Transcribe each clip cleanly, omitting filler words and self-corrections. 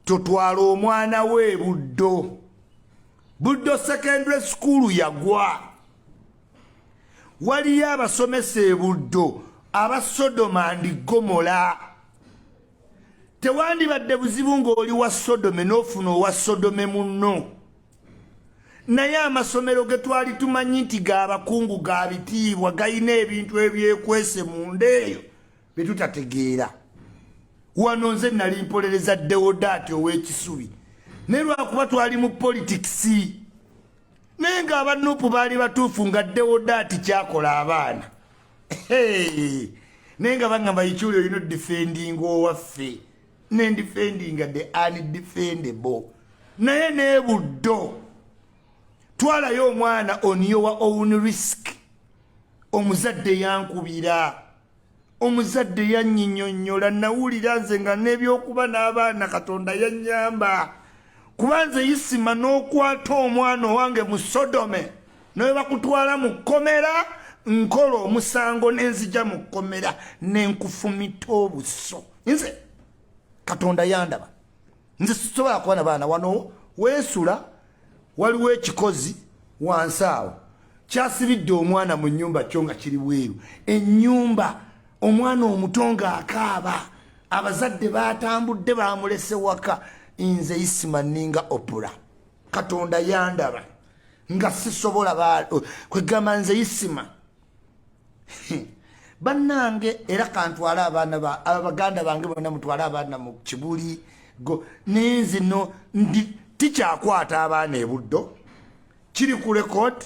Totwala omwana we Buddo. Buddo Secondary School yagwa. Waliyo abasomesa ebuddo abasodoma ndi Gomola. Tewandibadde buzibu ng'oli wa sodomy n'ofuna owa sodomy munno, naye amasomero ge twali tumanyi nti g'abakungu, ga bitiibwa, galina ebintu ebyekwese munda eyo bye tutategeera. Wano nze nali mpolereza Deodaati ow'Ekisubi, naye lwakuba twali mu politics, naye ng'aba NUP baali batuufu nga Deodaati kyakola abaana, naye nga bagamba, "Ikyuli, olina odefendinga owaffe." Nendefendinga the undefendable. Naye nebuddo twalayo omwana on your own risk. Omuzadde yankubira, omuzadde yanyinyonnyola. Nawulira nze nga n'ebyokuba n'abaana Katonda yannyamba, kuba nze Isima n'okwata omwana owange mu sodomy, naye bakutwala mu kkomera, nkola omusango nenzija mu kkomera nenkufumita obuso. Nze Katonda yandaba, nze sisobola kuba na baana. Wano weesula waliwo ekikozi wansi awo kyasibidde omwana mu nnyumba, kyo nga kiri bweru ennyumba. Omwana omuto ng'akaaba, abazadde batambudde bamulese waka. Nze Isima ninga opura, Katonda yandaba nga sisobola kwegamba. Nze Isima, bannange, era kantwale abaana, abaganda bange bonna, mutwale abaana mu Kibuli. Naye nze no tikyakwata abaana ebuddo, kiri ku record,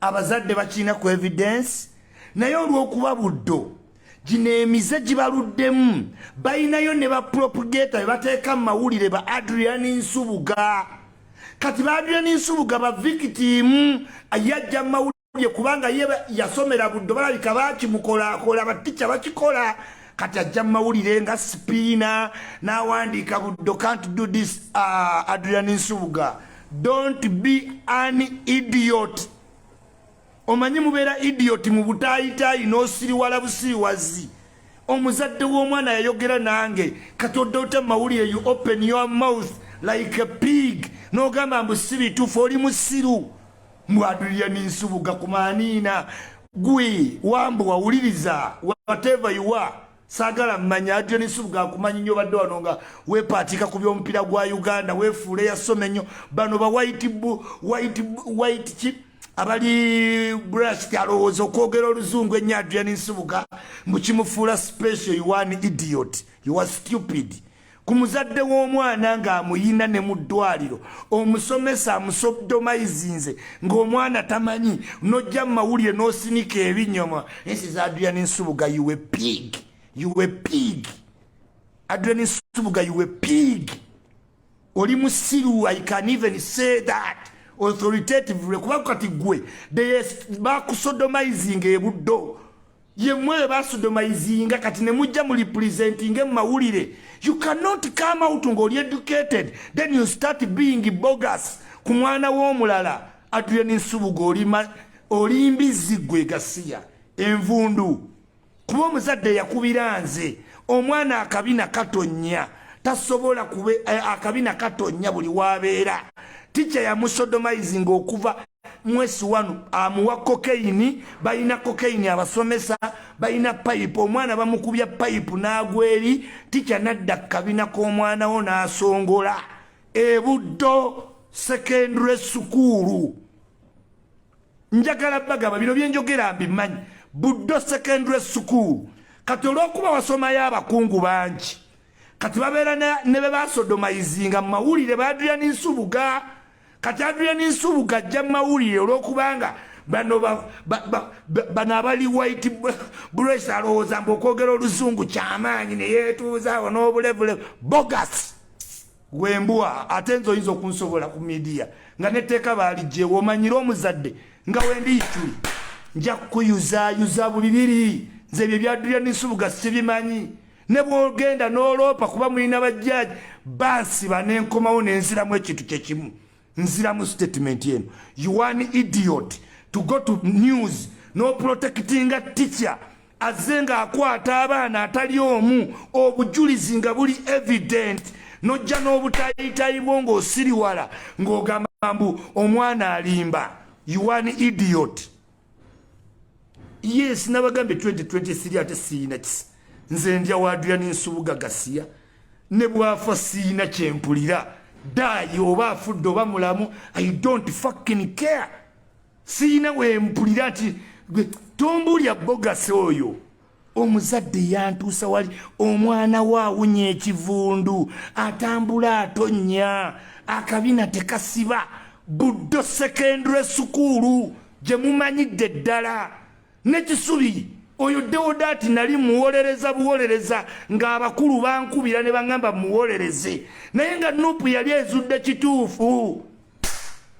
abazadde bakirina ku evidence. Naye olw'okuba Buddo gino emize gibaluddemu, balinayo ne bapropagator be bateeka mu mawulire, ba Adrian Nsubuga. Kati ba Adrian Nsubuga ba victim, yajja mu mawulire kubanga ye yasomera Buddo, balabika bakimukolakola, batica bakikola. Kati ajja mu mawulire nga spinner n'awandiika, "Buddo can't do this." Adrian Nsubuga, don't be an idiot. Omanyi mubeera idiot mu butaayitaayi n'osiriwala busiriwazi. Omuzadde w'omwana yayogera nange. Kati odde otya mu mawulire? You open your mouth like a pig n'ogamba mbu si bituufu. Oli musiru. Mbw Adrian Nsubuga kumaaniina gwe wambu wawuliriza. Whatever you are, saagala mmanya. Adrian Nsubuga akumanyi nnyo. Badde wano nga weepaatika ku by'omupiira gwa Uganda, weefuula eyasoma ennyo. Bano ba white, white, white ki abali brush, alowooza okwogera oluzungu ennyo Adrian Nsubuga mbu kimufuula special. You one idiot, you are stupid. Ku muzadde w'omwana ng'amuyina ne mu ddwaliro, omusomesa amusodomayizinze ng'omwana tamanyi, n'ojja mu mawulire n'osinika ebinyoma. Ensi za Adrian Nsubuga, you a pig, you a pig. Adrian Nsubuga, you a pig, oli musiru. I can even say that authoritatively, kuba kati gwe bakusodomizinga ebuddo, yemmwe basodomizinga. Kati ne mujja mu representing mu mawulire. You cannot come out ng'oli educated, then you start being bogus ku mwana w'omulala. Adrian Nsubuga, oli mbizi gwe, gasiya envundu. Kuba omuzadde yakubira nze, omwana akabina katonnya, tasobola kube akabina katonnya buli wabeera. Ticca yamusodomizinga okuva mwesi wano, amuwa cocaine. Balina cocaine abasomesa, balina pipe. Omwana bamukubya pipe n'agwa eri. Ticca nadda kabina k'omwana wo n'asongola ebuddo Secondary School. Njagala bagaba bino byenjogera mbimanyi. Buddo Secondary School, kati olw'okuba wasomayo abakungu bangi, kati babeera ne be basodomayizinga mu mawulire, ba Adrian Nsubuga. Kati Adrian Nsubuga ajja mu mawulire olw'okubanga bano bano abali white brush, alowooza mbu okwogera oluzungu kyamaanyi, neyeetuuzaawo n'obulevulevu. Bogus wembwa. Ate nze oyinza okunsobola ku media nga netteeka baaligyewo. Omanyire omuzadde nga wendi Ikyuli, nja kukuyuzaayuza buli. Nze ebyo ebya Adrian Nsubuga sibimanyi. Ne bwogenda n'oloopa, kuba mulina bajjaji, bansiba nenkomawo nenziramu ekintu kyekimu. Nziramu statement eno: you one idiot to go to news no protectinga teacher azze ng'akwata abaana atali omu, obujulizi nga buli evident. Nojja n'obutayitayi bwo ng'osiriwala, ng'ogamba mbu omwana alimba. You one idiot. Yes, nabagambye 2023, ate siina kisi. Nze ndya wa Adrian Nsubuga gasiya, ne bwafa siina kyempulira. Daayi oba afudde oba mulamu, I don't fucking care. Siina wempulira nti tombulya bogasi. Oyo omuzadde yantuusa wali, omwana we awunya ekivundu, atambula atonnya, akabina tekasiba. Buddo Secondary School gye mumanyidde ddala nekisubi. Oyo Deodaati nali muwolereza buwolereza, ng'abakulu bankubira ne baŋŋamba muwolereze, naye nga NUP yali ezudde kituufu.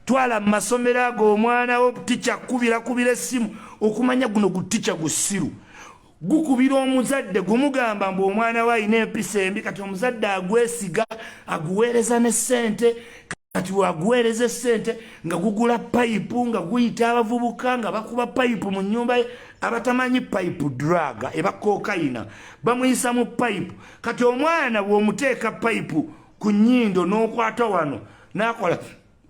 Twala mu masomero ago omwana wo. Tica kubirakubira essimu okumanya guno gutica gusiru, gukubira omuzadde, gumugamba mbu omwana we alina empisa embi. Kati omuzadde agwesiga, aguweereza ne ssente. Kati waguweereza essente nga gugula payipu, nga guyita abavubuka nga bakuba payipu mu nnyumba ye. Abatamanyi payipu, drug eba cocaine, bamuyisa mu payipu. Kati omwana bw'omuteeka payipu ku nnyindo n'okwata wano n'akola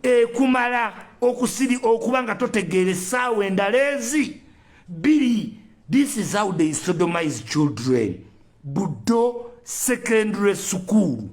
ekumala okusiri okuba nga totegeera essaawa endala ezi bbiri. This is how they sodomize children. Buddo Secondary School,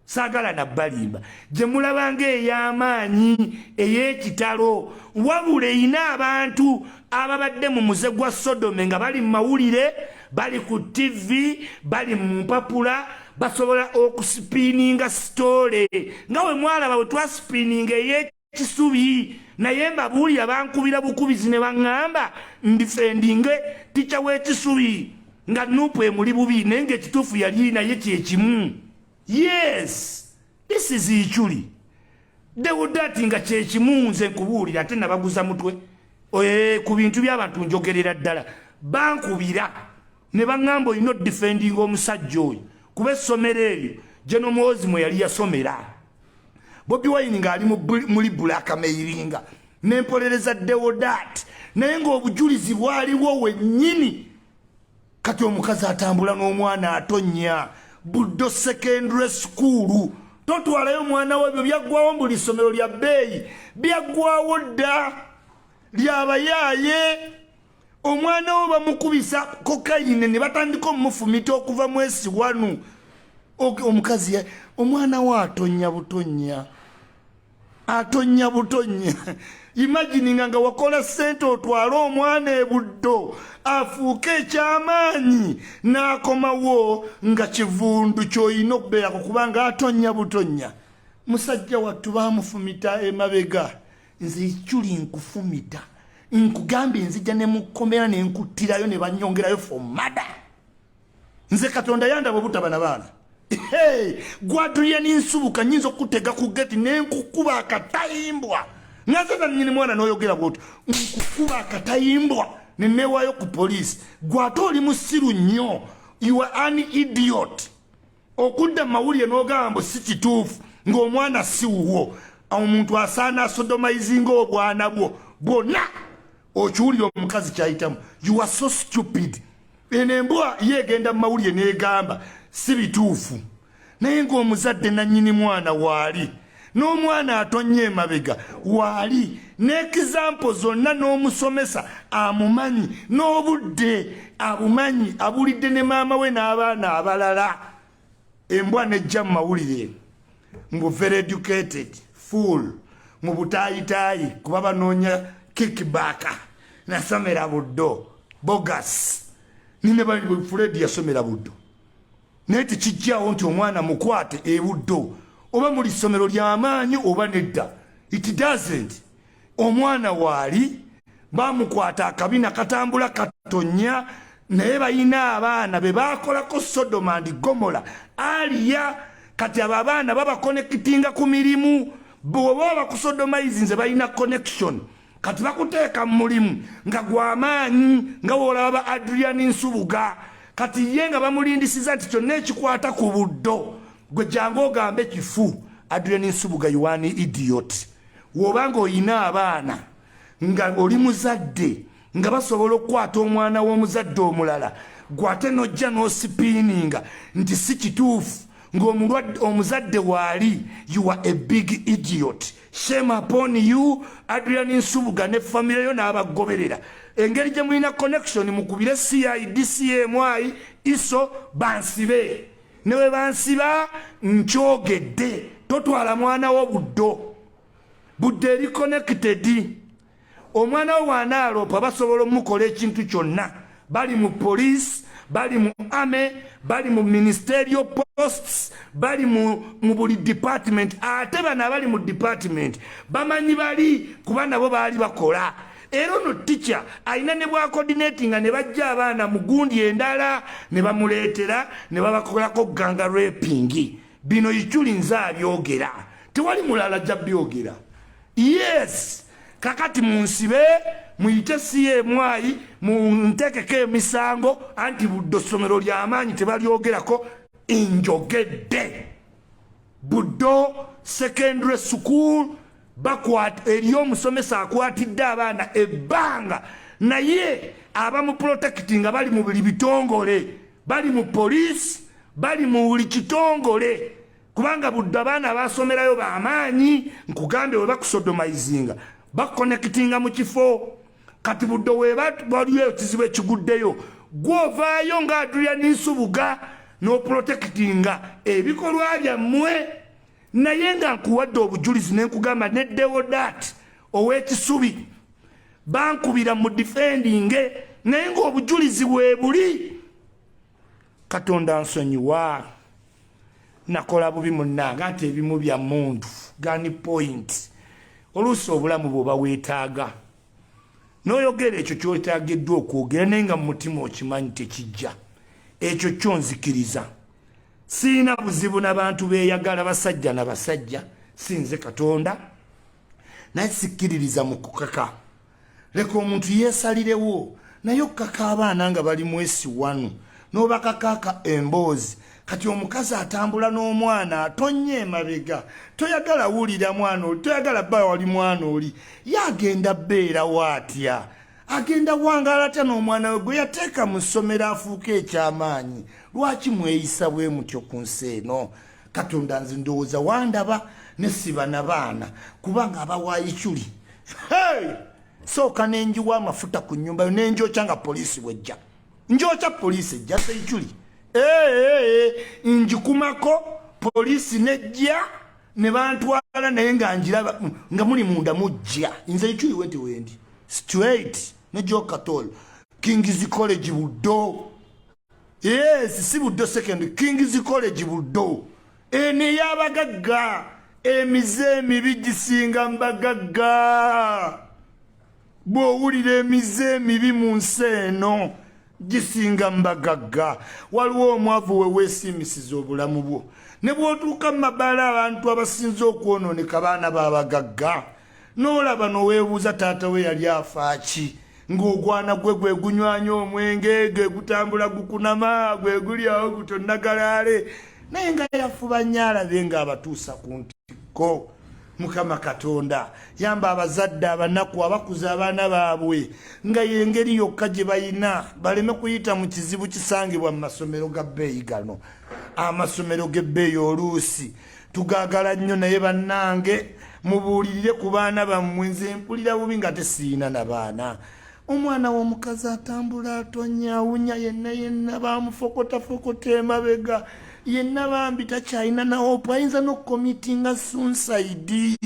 saagala nabbalimba, gye mulabanga ey'amaanyi ey'ekitalo, wabula erina abantu ababadde mu muze gwa sodomy nga bali mu mawulire, bali ku TV, bali mu mpapula, basobola okuspinninga story nga we mwalaba bwe twaspinninga ey'ekisubi. Naye mbabuulira, bankubira bukubizi ne baŋŋamba ndefendinge tica w'ekisubi nga NUP emuli bubi, naye ngaekituufu yali naye kyekimu. Yes, this is Ichuli Deodati nga kyekimu. Nze nkubuulira, ate nabaguza mutwe ku bintu by'abantu. Njogerera ddala, bankubira ne baŋŋamba olina odefendinga omusajja oyo, kuba essomero eryo General Muhoozi mwe yali yasomera, Bobi Wine ng'ali muli blackmailinga nempolereza Deodat, naye ng'obujulizi bwaliwo wennyini. Kati omukazi atambula n'omwana atonnya. Buddo Secondary School, totwalayo omwana we. Ebyo byaggwawo. Buli ssomero lya bbeeyi byaggwawo dda, lyabayaaye. Omwana wo bamukubisa cocaine ne batandika omufumita okuva mwesi wanu. Omukazi omwana we atonnya butonnya, atonnya butonnya. Imagininga nga wakola ssente otwale omwana ebuddo afuuke ekyamaanyi, n'akomawo nga kivundu ky'olina okubeerako kubanga atonnya butonnya. Musajja wattu baamufumita emabega. Nze Ichuli nkufumita, nkugambye, nzija ne mukomera ne nkuttirayo ne banyongerayo for murder. Nze Katonda yandaba obutaba na baana. Gwadulya ninsubuka, nyinza okutega ku geti nenkukuba akatayimbwa nga nze nanyini mwana. N'oyogera bwotyo, nkukuba akatayimbwa neneewaayo ku poliisi. Gwate oli musiru nnyo, you are an idiot. Okudda mu mawulire n'ogamba mbu si kituufu ng'omwana si wuwo. Omuntu asaana asodomizinga obwana bwo bwonna. Okiwulira omukazi kyayitamu. You are so stupid. Eno embwa ye egenda mu mawulire n'egamba si bituufu, naye ng'omuzadde nannyini mwana waali, n'omwana atonnya emabega waali, n'example zonna, n'omusomesa amumanyi, n'obudde abumanyi, abulidde ne maama we n'abaana abalala. Embwa nejja mu mawulire mbu very educated fool mu butaayitaayi, kuba banoonya kickback. Nasomera Buddo, bogus. Nine Fred yasomera Buddo, naye tekijjawo nti omwana mukwate ebuddo oba muli ssomero lyamaanyi oba nedda. It doesn't. Omwana waali bamukwata akabina katambula katonya, naye bayina abaana be bakolako Sodom and Gomorrah aliya. Kati abo abaana babaconnectinga ku mirimu. Bwoba bakusodomizinze, balina connection. Kati bakuteeka mu mulimu nga gwamaanyi, nga woolaba ba Adrian Nsubuga. Kati ye nga bamulindisiza nti kyonna ekikwata ku Buddo, gwe jangu ogambe kifu. Adrian Nsubuga, you one idiot. W'obanga oyina abaana nga oli muzadde nga basobola okukwata omwana w'omuzadde omulala, gwate nojja n'ospinninga nti si kituufu. Ng'omulwadde omuzadde waali, you are a big idiot. Shame upon you, Adrian Nsubuga ne famire yo n'abagoberera. Engeri gye mulina connection, mukubire CID, CMI, ISO, bansibe. Ne bwe bansiba, nkyogedde. Totwala mwana wo Buddo. Buddo eri connected. Omwana wo bw'anaaloopa, basobola omukola ekintu kyonna. Bali mu police, bali mu army, bali mu ministerial posts, bali mu buli department. Ate bano abali mu department bamanyi bali, kuba nabo baali bakola. Era ono tica alina ne bwacoordinatinga ne bajja abaana mu gundi endala ne bamuleetera ne babakolako gang raping. Bino Ichuli nze abyogera, tewali mulala ajja byogera. Yes, kakati munsibe, muyite CMI, muntekeko emisango. Anti Buddo ssomero lyamaanyi, tebalyogerako. Njogedde Buddo Secondary School bakwata, eriyo omusomesa akwatidde abaana ebbanga, naye abamuprotecti nga bali mu buli bitongole, bali mu poliisi, bali mu buli kitongole, kubanga Buddo abaana basomerayo bamaanyi. Nkugambye, we bakusodomizinga, baconnectinga mu kifo. Kati Buddo waliyo ekizibu ekiguddeyo, gwovaayo nga Adrian Nsubuga n'oprotectinga ebikolwa byammwe. Naye nga nkuwadde obujulizi, nenkugamba ne Deodat ow'Ekisubi bankubira mu defendinge, naye ng'obujulizi weebuli. Katonda nsonyiwa, nakola bubi munnange. Ate ebimu bya muntu gun point, oluusi obulamu bw'oba weetaaga n'oyogera ekyo kyotaageddwa okwogera, naye nga mu mutima okimanyi tekijja. Ekyo kyo nzikiriza, siina buzibu n'abantu beeyagala, basajja na basajja, sinze Katonda, naye sikkiririza mu kukaka. Leka omuntu yeesalirewo, naye okukaka abaana nga bali mu S1 n'obakakaka emboozi. Kati omukazi atambula n'omwana atonye emabega, toyagala wulira mwana oli, toyagala bba wali mwana oli, ye agenda bbeerawo atya? Agenda wangaala atya n'omwana we gwe yateeka mu ssomero afuuka ekyamaanyi? Lwaki mweyisa bwe mutyo ku nsi eno? Katonda, nze ndowooza wandaba ne siba na baana, kubanga abawayikyuli. Hey! Sooka nenjiwa amafuta ku nnyumba yo, nenjokya nga poliisi bwejja. Njokya, poliisi ejja seikyuli ngikumako, poliisi nejja ne bantwala, naye nga njiraba nga muli munda mujja. Nze Ikyuli wenti wendi straight ne jokatol. Kings College Buddo, yes, si Buddo Second, Kings College Buddo, eno ey'abagagga. Emize emibi gisinga mbagagga. Bw'owulira emize emibi mu nsi eno, gisinga mbagagga. Waliwo omwavu we weesiimisiza obulamu bwo, ne bw'otuuka mu mabaala, abantu abasinze okwonooneka baana b'abagagga. N'olaba noweebuuza taata we yali afaaki, ng'ogwana gwe gwe gunywanya omwenge, gwe gutambula gukunama, gwe guli awo gutonnagalaale, naye nga yafuba nnyo alabe ng'abatuusa ku ntikko. Mukama Katonda, yamba abazadde abanaku abakuza abaana baabwe nga yengeri yokka gye bayina, baleme kuyita mu kizibu kisangibwa mu masomero ga bbeeyi gano. Amasomero g'ebbeeyi oluusi tugaagala nnyo, naye bannange, mubuulirire ku baana bammwe. Nze mpulira bubi nga tesiina na baana. Omwana w'omukazi atambula atonya, awunya yenna yenna, bamufokotafokota emabega yenna, bambi takyalina na hope, ayinza n'okucommittinga suicide.